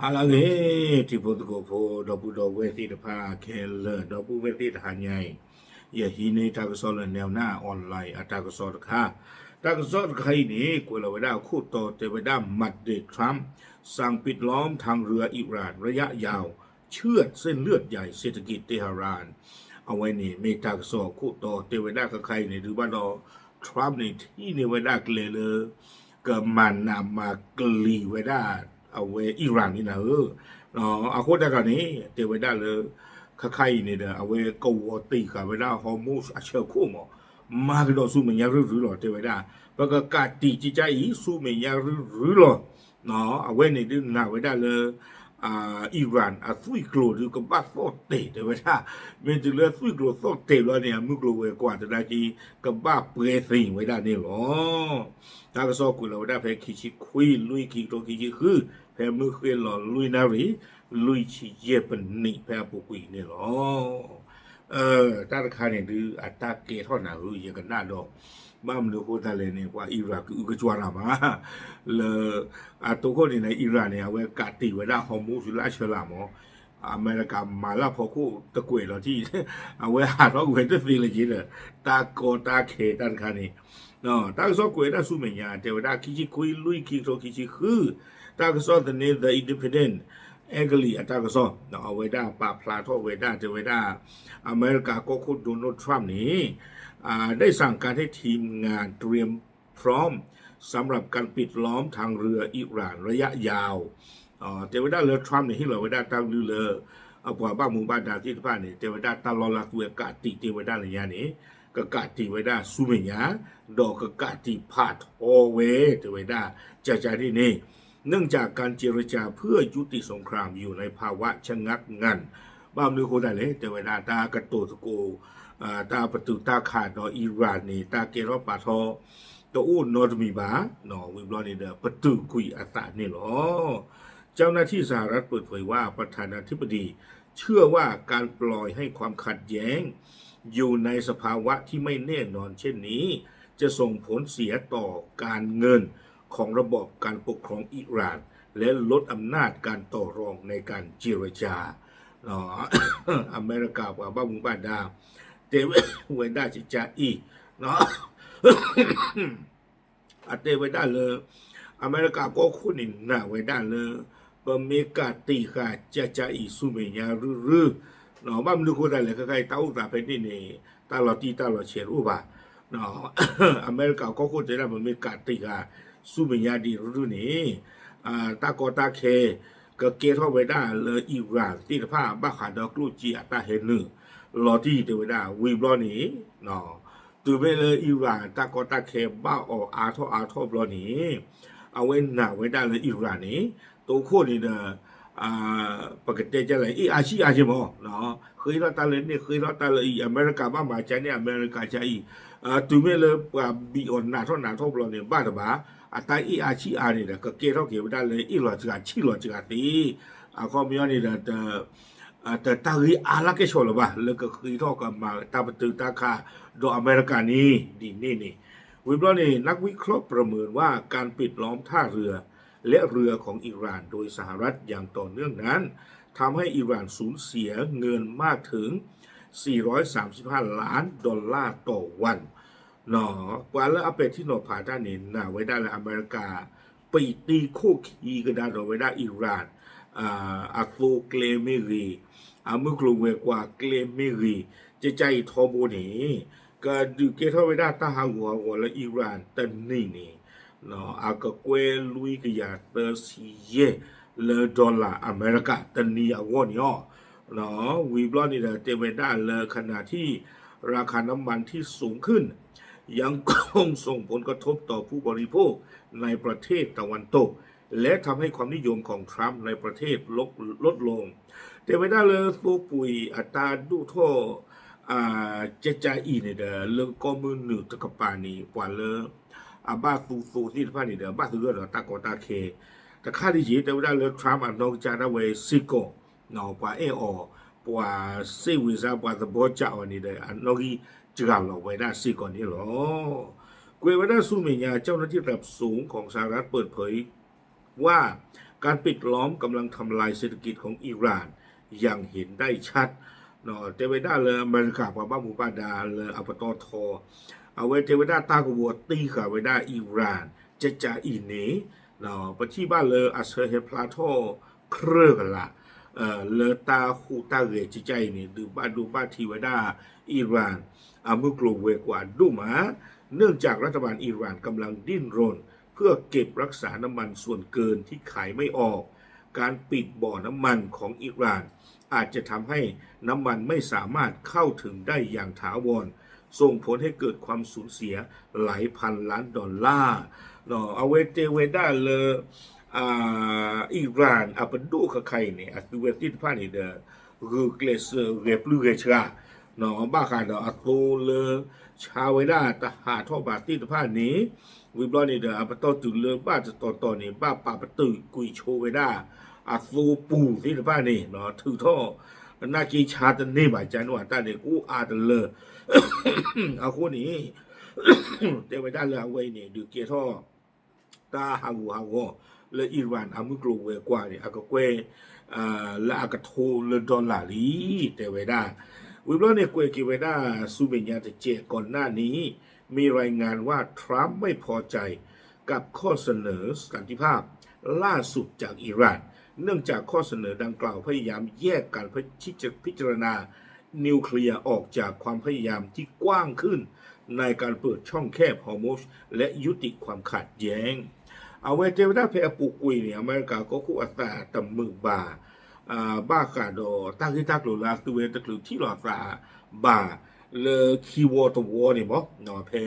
ဟါလၢအဂ့ၤ, ထံဖိသကိးဖိ ဒီပုၢ်ဒီဝဲၢ်သ့ၣ်တဖၣ်ခဲလၢာ်, ဒီပုၢ်ဝဲၢ်သ့ၣ်တဟါညါအံၤ, ယဟံးန့ၢ်တၢ်ကစီၣ်လၢ Now Now Online အတၢ်ကစီၣ်တခါ, တၢ်ကစီၣ်တခါအံၤန့ၣ် ကွဲးလီၤဝဲဒၣ်အခိၣ်တီတဲဝဲဒၣ် Muddy Trump สั่งปิดล้อมทางเรืออิหร่านระยะยาว เฉือดเส้นเลือดใหญ่เศรษฐกิจ Tehran အဝဲန့ၣ်မ့ၢ်တၢ်ကစီၣ်အခိၣ်တီတဲဝဲဒၣ်ခဲခါအံၤန့ၣ် ဒုးဘၣ်ဒီး Trump န့ၣ် ထံၣ်န့ၢ်ဝဲဒၣ်ကျဲလၢ ကမၤနးမၤကလံၤဝဲဒၣ် အဝဲ Iran န့ၣ်နၤဧၢ, အဃိတၢ်ဒီးန့ၣ် တဲဝဲဒၣ်လၢ ခဲခါအံၤန့ၣ်ဒီး အဝဲကဝီၤတ့ၢ်ဃာ်ဝဲဒၣ် Hormuz အဆၢခိၣ်မး, မၤကဒီးဆူမဲာ်ညါရုၢ်ရုၢ်လီၤ တဲဝဲဒၣ်, ပကကးတံာ်ကကါအံၤ ဆူမဲာ်ညါရုၢ်ရုၢ်လီၤ. အဝဲန့ၣ်ဒုးနာ်ဝဲဒၣ်လၢ Iran အသွံၣ်ကျိၤဒုးကဘၣ်သီၣ်တဲာ်တဲဝဲဒၣ်, မ့ၢ်တုၤလၢသွံၣ်ကျိၤသီၣ်တဲာ်ဘျီန့ၣ် အမုၢ်ကျိၤဝဲၤကွာ်သနာ်က့ ကဘၣ်ပှဲၤသ့ၣ်ဝဲဒၣ်န့ၣ်လီၤ. တၢ်ကစီၣ်ကွဲးလီၤဝဲဒၣ်ဖဲခံဆံခွံလွံၢ် ခံကထိခံဆံဃု, ဖဲမုၢ်ဃ့ၢ်လီၤလွံၢ်နၣ်ရံၣ် လွံၢ်ဆံယဲၢ်ပနံးဖဲအပူၤကွံာ်န့ၣ်လီၤ. တၢ်တခါန့ၣ်ဒုး အတၢ်ကဲထီၣ်နၤဧၢ ယကနၣ်ဒီး, ဘၣ်မနုၤအဃိသတးလဲၣ်န့ၣ် ပှၤ Iran ကအုကစွါနၤမး, လၢ အတိခိၣ်န့ၣ် Iran န့ၣ် အဝဲကးတံာ်ဝဲဒၣ် Hormuz လၢအဆၢလၢ်မး, အမဲရကၤမၤလၢဖီခိၣ်တကွဲးလီၤထံၣ်, အဝဲဟးထီၣ်ကွံာ်ဝဲတသ့လၢၤက့ဒီး, တၢ်ကီတၢ်ခဲတၢ်တခါန့ၣ် တၢ်ကစီၣ်ကွဲးဝဲဒၣ်ဆူမဲာ်ညါ တဲဝဲဒၣ်ခံဆံခွံလွံၢ် ခံကထိခံဆံဃု, တၢ်ကစီၣ်သန့ The Independent အဲကလံးအတၢ်ကစီၣ်, အဝဲဒၣ်ပာ်ဖျါထီၣ်ဝဲဒၣ် တဲဝဲဒၣ် အမဲရကၤကီၢ်ခိၣ် Donald Trump န့ၣ် ได้สั่งการให้ทีมงานเตรียมพร้อม สำหรับการปิดล้อมทางเรืออิหร่านระยะยาว တဲဝဲဒၣ်လၢ Trump န့ၣ် ဟ့ၣ်လီၤဝဲဒၣ်တၢ်ကလုၢ်လၢ အပှၤဘၣ်မူဘၣ်ဒါသ့ၣ်တဖၣ်န့ၣ် တဲဝဲဒၣ်တၢ်လီၢ်လၢသုဝဲကးတံာ်တဲဝဲဒၣ်လၢညါန့ၣ် ကကးတံာ်ဝဲဒၣ်ဆူမဲာ်ညါ, ဒီးကကးတံာ်ဖးထီဝဲ တဲဝဲဒၣ် ကကါန့ၣ်န့ၣ်, เนื่องจากการเจรจาเพื่อยุติสงครามอยู่ในภาวะชะงักงัน ဘၣ်မနုၤအဃိသတးလဲၣ် တဲဝဲဒၣ်တၢ်ကတိၤသကိး တၢ်ပတုာ်တၢ်ခးဒီး Iran န့ၣ် တၢ်ကဲထီၣ်ပာ်ထီ တအိၣ်နီတမံၤဘၣ်, ဝံၤဘျီန့ၣ်ဒီး ပတုာ်ကွံာ်အသးန့ၣ်လီၤ. เจ้าหน้าที่สหรัฐเปิดเผยว่าประธานาธิบดีเชื่อว่าการปล่อยให้ความขัดแย้งอยู่ในสภาวะที่ไม่แน่นอนเช่นนี้ จะส่งผลเสียต่อการเงินของระบอบการปกครองอิหร่าน และลดอำนาจการต่อรองในการเจรจา အမဲရကၤပှၤဘၣ်မူဘၣ်ဒါ တဲဝဲဒၣ်ကကအံၤ အတဲဝဲဒၣ်လၢ အမဲရကၤကီၢ်ခိၣ်န့ၣ်နာ်ဝဲဒၣ်လၢ ပမ့ၢ်ကးတံာ်ဃာ်ကကအံၤဆူမဲာ်ညါရုၢ်ရုၢ်, ဘၣ်မနုၤအဃိသတးလဲၣ် ခဲခါအံၤ တၢ်အိၣ်သးဖဲန့ၣ်န့ၣ် တၢ်လီၤတံၢ်တၢ်လီၤဆဲးတအိၣ်ဘၣ်. အမဲရကၤကီၢ်ခိၣ်တဲဒၣ် ပမ့ၢ်ကးတံာ်ဃာ်ဆူမဲာ်ညါဒံးရုၢ်ရုၢ်န့ၣ် တၢ်ကီတၢ်ခဲ ကကဲထီၣ်ဝဲဒၣ်လၢ Iran သ့ၣ်တဖၣ် ဘၣ်ဃးဒီးကျိၣ်စ့အတၢ်ဟဲနုာ်လီၤတံၢ်တဲဝဲဒၣ် ဝံၤဘျီန့ၣ် တုၤမ့ၢ်လၢ Iran တၢ်ကီတၢ်ခဲဘၣ်အီၤအါထီၣ်အါထီၣ်ဘျီန့ၣ် အဝဲနာ်ဝဲဒၣ်လၢ Iran န့ၣ် တိခိၣ်န့ၣ်ဒီး ပကတဲဒ်လဲၣ် အ့ၣ်အါဆံၣ်အါက့မး, ဃ့ထီၣ်တၢ်လၢန့ၣ် ဃ့ထီၣ်တၢ်လၢအံၤ အမဲရကၤဘၣ်မၤကန့ၣ် အမဲရကၤကအံၤ, တုၤမ့ၢ်လၢပှၤဘံၣ်အီၤနာ်ထီၣ်နာ်ထီၣ်ဘျီန့ၣ် ဘၣ်တဘၣ် အတၢ်အ့ၣ်အါဆံၣ်အါန့ၣ်ဒီး ကကဲထီၣ်က့ၤဝဲဒၣ်လၢအ့ၣ်လီၤစှၤဆံၣ်လီၤစှၤသ့, အခီပညီန့ၣ်ဒီး တတၢ်ဂ့ၢ်အါလၢကဲဆီလၢၤဘၣ် လၢကဃ့ထီၣ်ကမၤတၢ်ပတုာ်တၢ်ခးဒီးအမဲရကၤန့ၣ် ဒ်န့ၣ်န့ၣ်, ဝံၤဘျီန့ၣ် นักวิเคราะห์ประเมินว่าการปิดล้อมท่าเรือและเรือของอิหร่านโดยสหรัฐอย่างต่อเนื่องนั้นทำให้อิหร่านสูญเสียเงินมากถึง สี่ร้อยสามสิบห้าล้านดอลลาร์ต่อวัน ပှၤလၢအပဲာ်ထံနီၤဖးတၢ်န့ၣ် နာ်ဝဲဒၣ်လၢအမဲရကၤ ပံးတံခိၣ်ခံကဒါဒီးဝဲဒၣ် Iran အသိကျဲမ့ၢ်ဂ့ၤ, အမုၢ်ကျိၤဝဲၤကွာ်ကျဲမ့ၢ်ဂ့ၤ, ကကအံၤထီဘိန့ၣ် ကဒုးကဲထီၣ်ဝဲဒၣ်တၢ်ဟးဂူာ်ဟးဂီၤလၢ Iran တနံၤန့ၣ် အကကွဲလွံၢ်ကယၤသၢဆံယဲၢ် လၢ dollar အမဲရကၤ တနံၤအဂီၢ်န့ၣ်လီၤ. ဝံၤဘျီန့ၣ်ဒီး တဲဝဲဒၣ်လၢ ขณะที่ราคาน้ำมันที่สูงขึ้นยังคงส่งผลกระทบต่อผู้บริโภคในประเทศตะวันตก และทำให้ความนิยมของทรัมป์ในประเทศลดลง တဲဝဲဒၣ်လၢသိပှ့ၤအတၢ်ဒိၣ်ထီၣ် ကကအံၤန့ၣ်ဒီး လၢကီၢ်မုၢ်နုာ်တကပၤန့ၣ် ပှၤလၢ အဘၣ်သူသိသ့ၣ်တဖၣ်န့ၣ်ဒီး ဘၣ်သဂၢၢ်ဒီးတၢ်ကီတၢ်ခဲ တခါဒ်ယံၤ တဲဝဲဒၣ်လၢ Trump အနီၢ်ကစၢ်ဒၣ်ဝဲစ့ၢ်ကီး ပှၤအဲၣ်အီၤ ပှၤစ့ၣ်ဝံၤစါ ပှၤသဘီစၢ်အီၤန့ၣ်ဒီး အနီၣ်ဂံၢ်စှၤလီၤဝဲဒၣ်စ့ၢ်ကီးန့ၣ်လီၤ. ကွဲးဝဲဒၣ်ဆူမဲာ်ညါ เจ้าหน้าที่ระดับสูงของสหรัฐเปิดเผยว่า การปิดล้อมกำลังทำลายเศรษฐกิจของอิหร่านอย่างเห็นได้ชัด တဲဝဲဒၣ်လၢအမဲရကၤပှၤဘၣ်မူဘၣ်ဒါလၢအပတီၢ်ထီ အဝဲတဲဝဲဒၣ်တၢ်ကဝီၤတံၢ်ဃာ်ဝဲဒၣ်အံရၣ် ကကးအံၤန့ၣ် ပထံၣ်ဘၣ်လၢအဆၢဟဲဖျါထီၣ်ကြၢးကလာ် လၢတၢ်ဟူးတၢ်ဂဲၤကကးအံၤန့ၣ် ဒုးဘၣ်ဒိဘၣ်ထံးဝဲဒၣ်အံရၣ် အမုၢ်ကျိၤဝဲၤကွာ်ဒိၣ်မး เนื่องจากรัฐบาลอิหร่านกำลังดิ้นรนเพื่อเก็บรักษาน้ำมันส่วนเกินที่ขายไม่ออก การปิดบ่อน้ำมันของอิหร่านอาจจะทำให้น้ำมันไม่สามารถเข้าถึงได้อย่างถาวร ส่งผลให้เกิดความสูญเสียหลายพันล้านดอลลาร์ အဝဲတဲဝဲဒၣ်လၢ အံရၣ်အပဒိၣ်ခါခါအံၤန့ၣ် အသုဝဲသ့ၣ်တဖၣ်န့ၣ်ဒီး ဂုာ်ကျဲးစၢးဂဲၤပျုၢ်ဂဲၤဆှး ဘၣ်ဃးဒီးအသိလၢ ဆါဝဲဒၣ်တဟးထီၣ်ဘၣ်သ့ၣ်တဖၣ်န့ၣ် ဝံၤဘျီန့ၣ်ဒီး အပတီၢ်တုၤလၢဘၣ်တတီၤတီၤန့ၣ် ဘၣ်ပာ်ပတုာ်ကွံာ်ဆိဝဲဒၣ် အသိပူၤသ့ၣ်တဖၣ်န့ၣ် ထုးထီၣ် နာ်က့ဆါတန့ၢ်ဘၣ် ကန့ၣ်အတၢ်န့ၣ် ကအိၣ်အါတလၢ အဃိန့ၣ် တဲဝဲဒၣ်လၢအဝဲအံၤန့ၣ် ဒုးကဲထီၣ် တၢ်ဟးဂူာ်ဟးဂီၤ လၢအံရၣ်အမုၢ်ကျိၤဝဲၤကွာ်န့ၣ် အကကွဲၢ် လၢအကထိလၢ dollar လံ တဲဝဲဒၣ် ဝံၤဘျီန့ၣ် ကွဲးက့ၤဝဲဒၣ်ဆူမဲာ်ညါတစဲး ก่อนหน้านี้มีรายงานว่าทรัมป์ไม่พอใจกับข้อเสนอสันติภาพล่าสุดจากอิหร่าน เนื่องจากข้อเสนอดังกล่าวพยายามแยกการพิจารณานิวเคลียร์ออกจากความพยายามที่กว้างขึ้นในการเปิดช่องแคบฮอร์มุซและยุติความขัดแย้ง အဝဲတဲဝဲဒၣ်ဖဲအပူၤကွံာ်န့ၣ် အမဲရကၤကီၢ်ခိၣ်အသးတမုာ်ဘၣ် ဘၣ်ဃးဒီးတၢ်ဂ့ၢ်တၢ်ကျိၤလၢအသုဝဲတချုးထံၣ်လိာ်သးဘၣ် လၢခံဝီတဝီန့ၣ်မ့ၢ် ဖဲ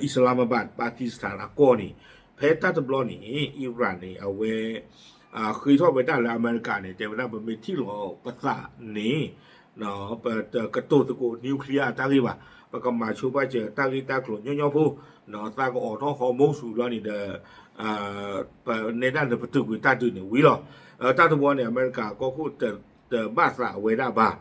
Islamabad Pakistan အကီၢ်န့ၣ် ဖဲတၢ်တဘျီန့ၣ် အံရၣ်န့ၣ် အဝဲ ဃ့ထီၣ်ဝဲဒၣ်လၢအမဲရကၤန့ၣ် တဲဝဲဒၣ်ပမ့ၢ်ထံၣ်လိာ်ပသးန့ၣ် ပတကတိၤသကိး nuclear အတၢ်ဂ့ၢ်ဘၣ်, ပကမၤဆိဘၣ်စၢၤတၢ်ဂ့ၢ်တၢ်ကျိၤညီညီဖိ, သးကအီးထီၣ် Hormuz ဘျီန့ၣ်ဒီး ပနဲဒၣ်န့ၣ် ပတုာ်ကွံာ်တၢ်ဒုးန့ၣ်ဝံၤလီၤ. တၢ်တဘျီန့ၣ် အမဲရကၤကီၢ်ခိၣ်တဘၣ်သးဝဲဒၣ်ဘၣ်,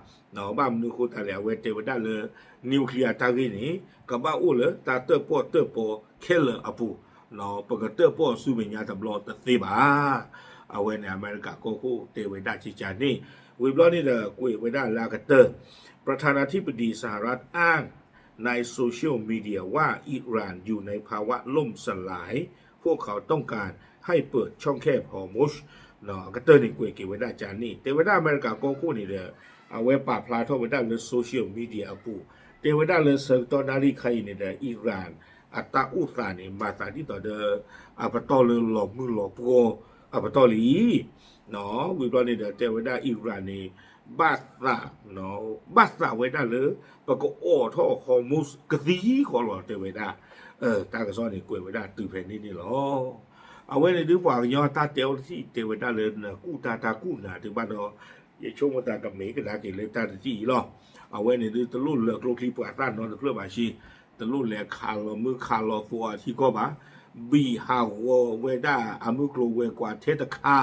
ဘၣ်မနုၤအဃိသတးလဲၣ် အဝဲတဲဝဲဒၣ်လၢ nuclear တၢ်ဂ့ၢ်န့ၣ် ကဘၣ်အိၣ်လၢတၢ်တၢၣ်ပီၣ်တၢၣ်ပီခဲလၢာ်အပူၤ, ပကတၢၣ်ပီၣ်ဆူမဲာ်ညါတဘျီတသ့ဘၣ်. အဝဲန့ၣ် အမဲရကၤကီၢ်ခိၣ်တဲဝဲဒၣ်ကကန့ၣ်, ဝံၤဘျီန့ၣ်ဒီး ကွဲးဝဲဒၣ်လၢအကတၢၢ် ประธานาธิบดีสหรัฐอ้างในโซเชียลมีเดียว่า อิหร่านอยู่ในภาวะล่มสลาย พวกเขาต้องการให้เปิดช่องแคบฮอร์มุซ အကတၢၢ်န့ၣ်ကွဲးက့ၤဝဲဒၣ်ကန့ၣ် တဲဝဲဒၣ်အမဲရကၤကီၢ်ခိၣ်န့ၣ်ဒီး အဝဲပာ်ဖျါထီၣ်ဝဲဒၣ်လၢ social media အပူၤ, တဲဝဲဒၣ်လၢဆၢကတီၢ်နၣ်ရံၣ်ခါအံၤန့ၣ်ဒီး အံရၣ်အတၢ်အိၣ်သးန့ၣ် မၤသးဒ်သိးဒီး အပတီၢ်လၢလီၤမုၢ်လီၤပှီၢ်အပတီၢ်လံ ဝံၤဘျီန့ၣ်ဒီး တဲဝဲဒၣ်အံရၣ်န့ၣ် ဘၣ်သး ဘၣ်သးဝဲဒၣ်လၢ ပကအီးထီၣ် Hormuz ကသံဃီလီၤ တဲဝဲဒၣ်, တၢ်ကစီၣ်န့ၣ်ကွဲးဝဲဒၣ်တုၤဖဲန့ၣ်န့ၣ်လီၤ. အဝဲန့ၣ်ဒုးပှၤကညီတၢ်တဲအီၤတထံၣ်တဲဝဲဒၣ်လၢနကူၣ်တၢ်တၢ်ကူၣ်နၤဒုးဘၣ်ဒီး ယဆိကမိၣ်သးကမ့ၢ်ကဒါက့ၤလၢတၢ်တထံၣ်အံၤလီၤ. အဝဲန့ၣ်ဒုးတလိၣ်လၢကျိချံပှၤသၣ်နီတဖျၢၣ်ဘၣ်ဆ့, တလိၣ်လဲၤခးလီၤမုၢ်ခးလီၤသိအထံကီၢ်ဘၣ်, ဘံၣ်ဟးဂီၤဝဲဒၣ်အမုၢ်ကျိၤဝဲၤကွာ်ထဲတခါ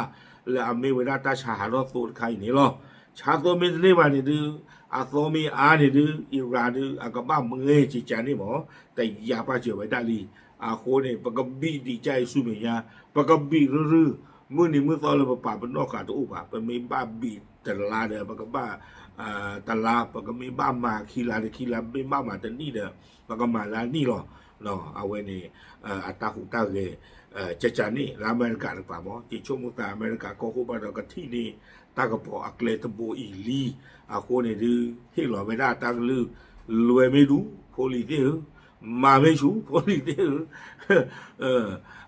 လၢအမ့ၢ်ဝဲဒၣ်တၢ်ဆါဟးထီၣ်သိတခါအံၤန့ၣ်လီၤ. ဆါသိမ့ၢ်တန့ၢ်ဘၣ်န့ၣ်ဒုး အသီမ့ၢ်အါန့ၣ်ဒုး အံရၣ်ဒုး အကဘၣ်မ့ၢ်ကကန့ၣ်မ့ၢ် တယာ်ပာ်စၢၤဝဲဒၣ်လံ. အဃိန့ၣ် ပကဘံၣ်ဒံးကါအံၤဆူမဲာ်ညါ, ပကဘံၣ်ရုၢ်ရုၢ်, မုၢ်နံၤမုၢ်သီလၢပပာ်ပနီၣ်ဃာ်တအိၣ်ဘၣ်, ပမ့ၢ်ဘၣ်ဘံၣ်တလါဒီး ပကဘၣ် တလါ, ပကမ့ၢ်ဘၣ်မၤခံလါဒီးခံလါ, မ့ၢ်ဘၣ်မၤတနံၣ်ဒီး ပကမၤလၢအနံၣ်လီၤ. အဝဲန့ၣ် အတၢ်ဟူးတၢ်ဂဲၤ ကကန့ၣ် လၢအမဲရကၤတကပၤမ့ၢ် ယဆိကမိၣ်သးအမဲရကၤကီၢ်ခိၣ်ဘၣ်ဒီးကထံၣ်န့ၢ် တၢ်ကပီၤအကျဲတဘိအံၤလံ. အဃိန့ၣ်ဒုး ဟ့ၣ်လီၤဝဲဒၣ်တၢ်ကလုၢ် လွဲမ့ၢ်ဒူ ဖိလံၤသ့ၣ်ဧၢ, မၤမ့ၢ်ဆူ ဖိလံၤသ့ၣ်ဧၢ,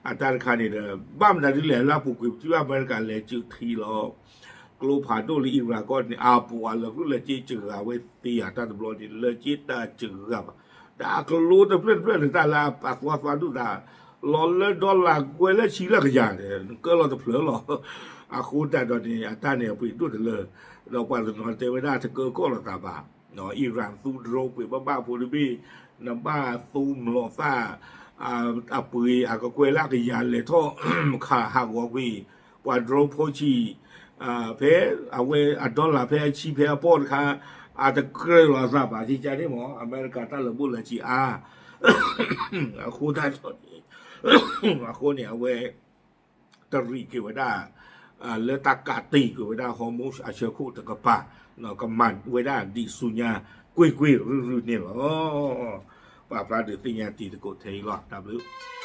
အတၢ်တခါန့ၣ်ဒီး ဘၣ်မနုၤဒ်လဲၣ် လၢအပူၤကွံာ် ပထံၣ်ဘၣ်အမဲရကၤလဲၤစုးထံလီၤ ကျိဖးဒိၣ်လၢအံရၣ်ကီၢ်န့ၣ် အပူၤအလၢကျိၣ်လဲၤက့ၤစှၤဝဲသ့ဧါ တၢ်တဘျီန့ၣ် လဲၤက့ၤတၢ်စှၤဘၣ်, ဒီးအကျိတဖျၢၣ်တဖျၢၣ်န့ၣ် တၢ်လၢအသွါသွါဒူၣ်သး လီၤလၢ dollar ကွဲလၢဆံလၢကယၤန့ၣ် ကၢလီၤတဖျၢၣ်လီၤ. အဃိသတးဒီးန့ၣ် အတၢ်န့ၣ်အပှ့ၤဒိၣ်တလၢ, ဒီးပှၤတနီၤတဲဝဲဒၣ်တကၢကီၢ်လိာ်သးဘၣ် အံရၣ်သူ drone ပှ့ၤဘၣ်ဘၣ်ဖိတဘ့ၣ်, နဘၣ်သူမျိာ်သၣ် အပှ့ၤအကကွဲၢ်လၢအကယၤလဲၤထီၣ် ခးဟးဂီၤကွံာ် ပှၤ drone ဖိဆံး, ဖဲအဝဲအ dollar ဖဲအဆံဖဲအပီၢ်တခါ အတကြၢးလီၤအသးဘၣ် ကကန့ၣ်မ့ၢ် အမဲရကၤတၢ်လၢာ်ဘိၣ်လၢာ်စံးအါ, အဃိသတးဒီးန့ၣ် အဃိန့ၣ် အဝဲ တရံးက့ၤဝဲဒၣ် လၢတၢ်ကးတံာ်ကွံာ်ဝဲဒၣ် Hormuz အဆၢခိၣ်တကပၤ ကမၤဝဲဒၣ်ဒံးဆူညါ ကွ့ၢ်ကွ့ၢ်ရုၢ်ရုၢ်န့ၣ်လီၤ. ပာ်ဖျါဒုးသ့ၣ်ညါတံၤသကိးထဲအံၤလီၤ. တၢ်ဘျုး